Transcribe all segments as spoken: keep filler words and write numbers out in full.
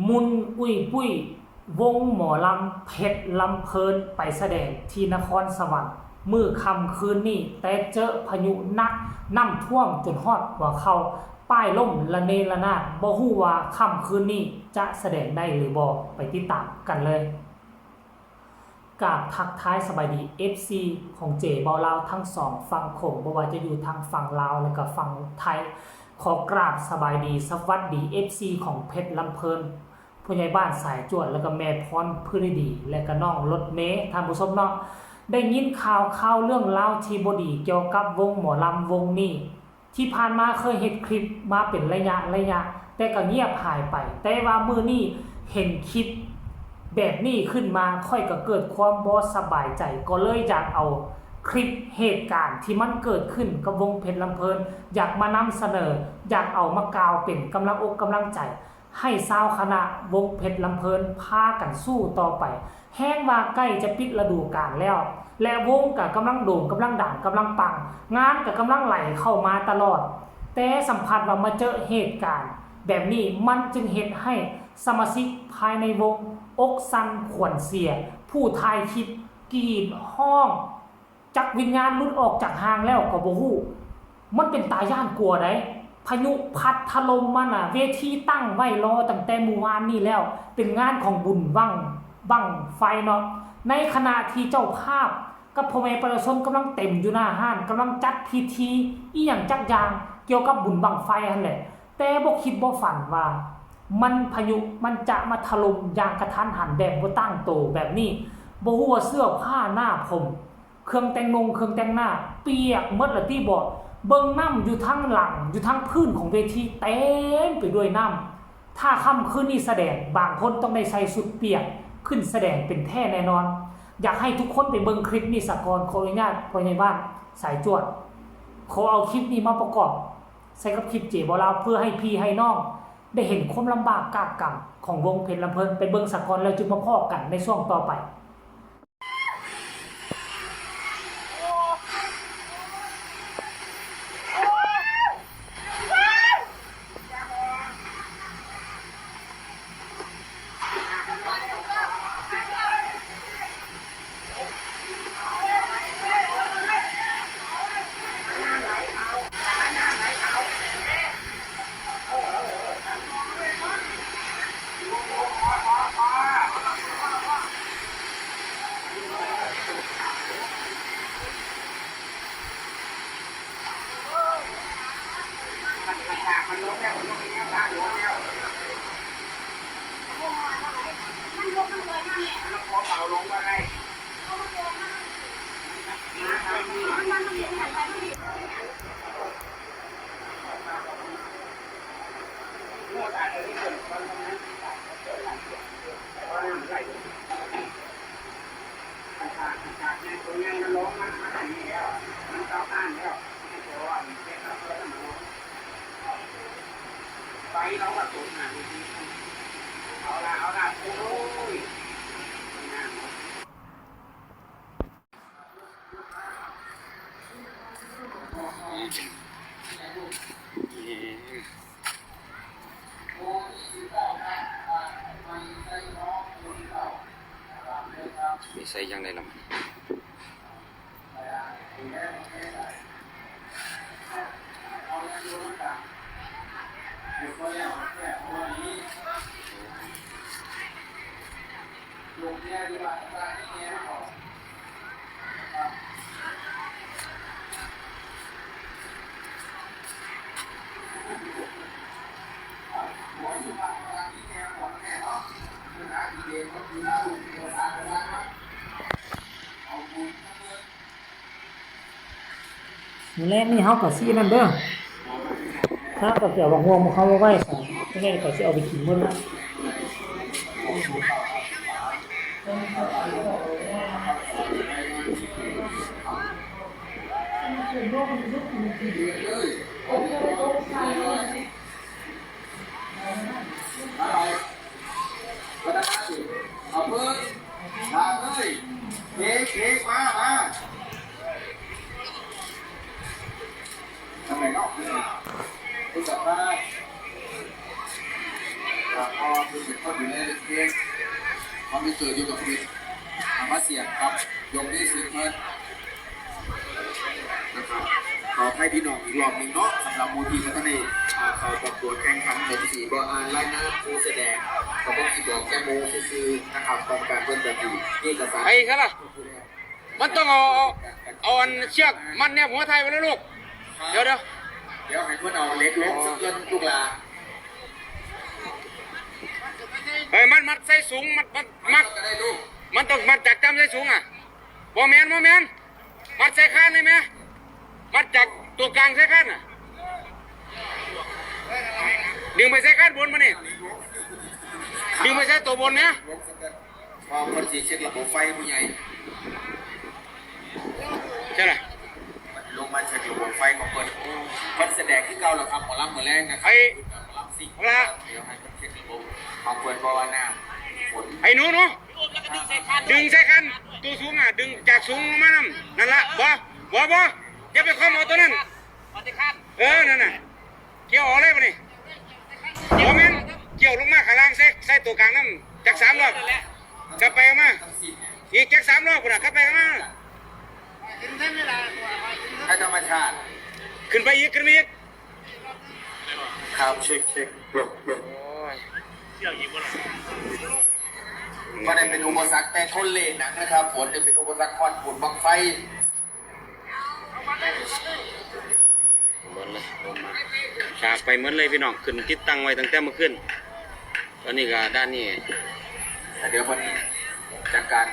มุ่นอุ้ยปุ้ย วงหมอลำเพชรลำเพลินไปแสดงที่นครสวรรค์มื้อค่ำคืนนี้ แต่เจอพายุหนัก น้ำท่วมจนฮอดหัวเข่า ป้ายล้มระเนระนาด บ่ฮู้ว่าค่ำคืนนี้จะแสดงได้หรือบ่ ไปติดตามกันเลย กราบทักทายสบายดี เอฟซี ของเจเบาลาวทั้งสองฝั่งโขง บ่ว่าจะอยู่ทางฝั่งลาวและก็ฝั่งไทย ขอกราบสบายดีสวัสดี เอฟซี ของเพชรลำเพลิน ผู้ใหญ่บ้านสายจวด แล้วก็แม่พรพฤดี และก็น้องรถเมย์ ท่านผู้ชมเนาะ ได้ยินข่าวข่าวเรื่องราวที่บ่ดีเกี่ยวกับวงหมอลำวงนี้ ที่ผ่านมาเคยเฮ็ดคลิปมาเป็นระยะระยะ แต่ก็เงียบหายไป แต่ว่ามื้อนี้เห็นคลิปแบบนี้ขึ้นมา ข้อยก็เกิดความบ่สบายใจ ก็เลยอยากเอาคลิปเหตุการณ์ที่มันเกิดขึ้นกับวงเพชรลำเพลิน อยากมานำเสนอ อยากเอามากล่าวเป็นกำลังอกกำลังใจ ให้ชาวคณะวงเพชรลำเพลินพากันสู้ต่อไป แฮงว่าใกล้จะปิดฤดูกาลแล้ว และวงก็กำลังโด่ง กำลังดัง กำลังปัง งานก็กำลังไหลเข้ามาตลอด แต่สัมผัสว่ามาเจอเหตุการณ์แบบนี้ มันจึงเฮ็ดให้สมาชิกภายในวงอกสั่นขวัญเสีย ผู้ถ่ายคลิปกรีดฮ้อง จักวิญญาณหลุดออกจากร่างแล้วก็บ่ฮู้ มันเป็นตาย้านกลัวได๋ พายุพัดถล่มมาน่ะ เวทีตั้งไว้รอตั้งแต่มื้อวานนี้แล้ว เป็นงานของบุญบั้ง บั้งไฟเนาะ ในขณะที่เจ้าภาพกับพ่อแม่ประชาชนกำลังเต็มอยู่หน้าร้าน กำลังจัดพิธีอิหยังจักอย่างเกี่ยวกับบุญบั้งไฟหั้นแหละ แต่บ่คิดบ่ฝันว่า มันพายุมันจะมาถล่มอย่างกะทันหันแบบบ่ตั้งโตแบบนี้ บ่ฮู้ว่าเสื้อผ้าหน้าผม เครื่องแต่งนงเครื่องแต่งหน้า เปียกหมดละติบ่ เบิ่งน้ำอยู่ทางหลัง อยู่ทางพื้นของเวทีเต็มไปด้วยน้ำ ถ้าค่ำคืนนี้แสดง บางคนต้องได้ใส่ชุดเปียกขึ้นแสดงเป็นแท้แน่นอน อยากให้ทุกคนไปเบิ่งคลิปนี้ซะก่อน ขออนุญาตพ่อใหญ่บ้านสายจวด ขอเอาคลิปนี้มาประกอบใส่กับคลิปเจเบาลาว เพื่อให้พี่ให้น้องได้เห็นความลำบากกากกำของวงเพชรลำเพลิน ไปเบิ่งซะก่อน แล้วจึงมาพ้อกันในช่วงต่อไป มันมันมันลงแล้ว มันลงแล้ว มันลงแล้ว มันลง มันลง มันลง มันลง มันลง มันลง มีใส่ยังไงล่ะมัน มื้อแลงนี่เฮาก็สินั่นเด้อ เฮาก็สิเอาบักม่วงมาเฮามาไว้ซะ จั่งใด๋ก็สิเอาไปกินหมดละ เอาเพิ่น ลากเลย เขเข มา มา ทำไมเนาะ รู้จักได้ ครับ เพราะว่าเพิ่นเป็นคนดูแลเรื่องเพลง คอมพิวเตอร์อยู่กับเพิ่น เอามาเสียบครับ ยกนี้สิเพิ่น นะครับ ขออภัยพี่น้องอีกรอบหนึ่งเนาะ สำหรับหมู่ที่บ่ทันได้ อ่า เข้าประกวดแข่งขัน ผมสิบ่อ่านรายนามผู้แสดง ก็ผมสิบอกแค่หมู่ซื่อๆ นะครับ ต้องการเพิ่นก็สิมีเอกสาร ไอ้ซะล่ะ มันต้องเอา เอา เอาอันเชือกมัดแนบหัวไทยไว้แล้วลูก เดี๋ยวเดี๋ยว เดี๋ยวให้เพิ่นเอาเหล็กลงซะเพิ่นลูกหลาน เอ้ย มัด มัดใส่สูง มัด มัด มัด ก็ได้ลูก มันต้องมัดจากต่ำใส่สูงอ่ะ บ่แม่น บ่แม่น มัดใส่คานได้ไหม มัดจากตัวกลางใส่คานน่ะ ดึงไปใส่คานบนมานี่ ดึงไปใส่ตัวบนเนี่ย พอเพิ่นสิเช็คระบบไฟผู้ใหญ่ ใช่ล่ะ ลงมาเช็คระบบไฟของเพิ่น เพิ่นแสดงคือเก่าแล้วครับ หมอลำมื้อแลงนะครับ ไอ้ หมอลำซิ่ง ละ เดี๋ยวให้เพิ่นเช็คระบบของเพิ่น เพราะว่าน้ำฝน ไอ้หนูหนู ดึงใส่คาน ตัวสูงอ่ะ ดึงจากสูงลงมานำ นั่นละ บ่ บ่ บ่ อย่าไปคว่ำเอาตัวนั้น เออ นั่นน่ะ เกี่ยวออกเลยบัดนี้ บ่แม่น เกี่ยวลงมาข้างล่างใส่ ใส่ตัวกลางนำ จักสามรอบ กลับไปเอามา อีกจักสามรอบพุ้นน่ะ กลับไปเอามา ให้ธรรมชาติ ขึ้นไปอีก ขึ้นไปอีก ครับ เช็ค เช็ค โอ้ย บ่ได้เป็นอุปสรรคแต่ทนเลนหนังนะครับ ฝนเนี่ยเป็นอุปสรรค ฮอดบุญบั้งไฟ หมดเลย ลงมา ฉากไปหมดเลยพี่น้อง ขึ้นติดตั้งไว้ตั้งแต่เมื่อคืน ตอนนี้ก็ด้านนี้ เดี๋ยวเพิ่นจัดการ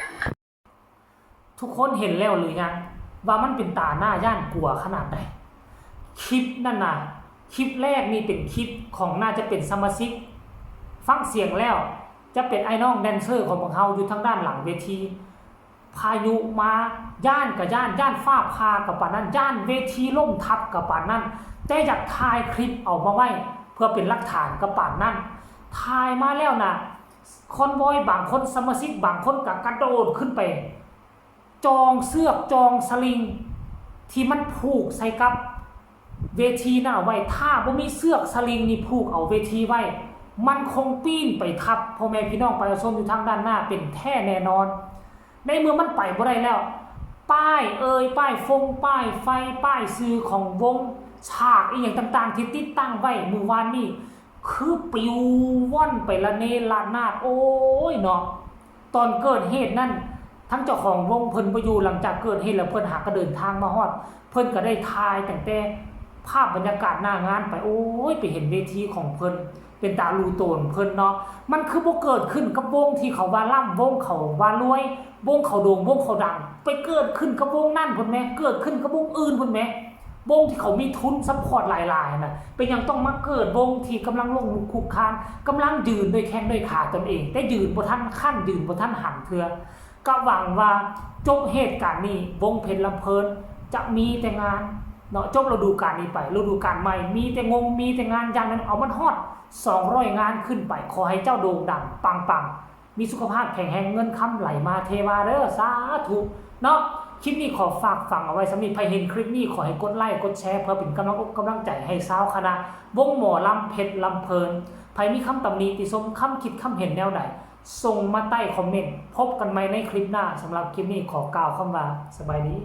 ทุกคนเห็นแล้วหรือยัง ว่ามันเป็นตาหน้าย่านกลัวขนาดใด คลิปนั่นน่ะ คลิปแรกนี่เป็นคลิปของน่าจะเป็นสมาชิก ฟังเสียงแล้ว จะเป็นไอ้น้องแดนเซอร์ของพวกเฮาอยู่ทางด้านหลังเวที พายุมา ย่านกะย่าน ย่านฟ้าผ่ากะปานนั้น ย่านเวทีล่มทับกะปานนั้น แต่อยากถ่ายคลิปเอามาไว้ เพื่อเป็นหลักฐานกะปานนั้น ถ่ายมาแล้วน่ะ คอนวอยบางคน สมาชิกบางคนกะกระโดดขึ้นไป จองเสือกจองสลิง ที่มันผูกใส่กับเวทีน่ะเอาไว้ ถ้าบ่มีเสือกสลิงนี่ผูกเอาเวทีไว้ มันคงปีนไปทับพ่อแม่พี่น้องประชาชนอยู่ทางด้านหน้าเป็นแท้แน่นอน ในเมื่อมันไปบ่ได้แล้ว ป้ายเอ่ย ป้ายฟง ป้ายไฟ ป้ายชื่อของวง ฉากอีหยังต่างๆ ที่ติดตั้งไว้มื้อวานนี้ คือปิวว่อนไประเนระนาด โอ้ยเนาะ ตอนเกิดเหตุนั่น ทั้งเจ้าของวงเพิ่นบ่อยู่ หลังจากเกิดเหตุแล้วเพิ่นหากะเดินทางมาฮอด เพิ่นกะได้ถ่ายตั้งแต่ภาพบรรยากาศหน้างานไป โอ้ย ไปเห็นเวทีของเพิ่น เป็นตาลู่โตนเพิ่นเนาะ มันคือบ่เกิดขึ้นกับวงที่เขาว่าล่ำ วงเขาว่ารวย วงเขาโด่ง วงเขาดัง ไปเกิดขึ้นกับวงนั่นพุ้นแหม เกิดขึ้นกับวงอื่นพุ้นแหม วงที่เขามีทุนซัพพอร์ตหลายๆ น่ะ เป็นหยังต้องมาเกิดวงที่กำลังล้มลุกคลุกคลาน กำลังยืนด้วยแข้งด้วยขาตนเอง แต่ยืนบ่ทันขั้น ยืนบ่ทันหันเทื่อ กะหวังว่าจบเหตุการณ์นี้ วงเพชรลำเพลินจะมีแต่งานเนาะ จบฤดูกาลนี้ไป ฤดูกาลใหม่ มีแต่งง มีแต่งาน อย่างน้อยเอามันฮอด สองร้อย งานขึ้นไป ขอให้เจ้าโด่งดังปังๆ มีสุขภาพแข็งแรง เงินคำไหลมาเทมาเด้อ สาธุเนาะ คลิปนี้ขอฝากฝังเอาไว้ส่ำนี้ ไผเห็นคลิปนี้ขอให้กดไลค์กดแชร์ เพื่อเป็นกำลังอกกำลังใจให้ชาวคณะวงหมอลำเพชรลำเพลิน ไผมีคำตำหนิติชม คำคิดคำเห็นแนวใด ส่งมาใต้คอมเมนต์ พบกันใหม่ในคลิปหน้า สำหรับคลิปนี้ขอกล่าวคำว่าสบายดี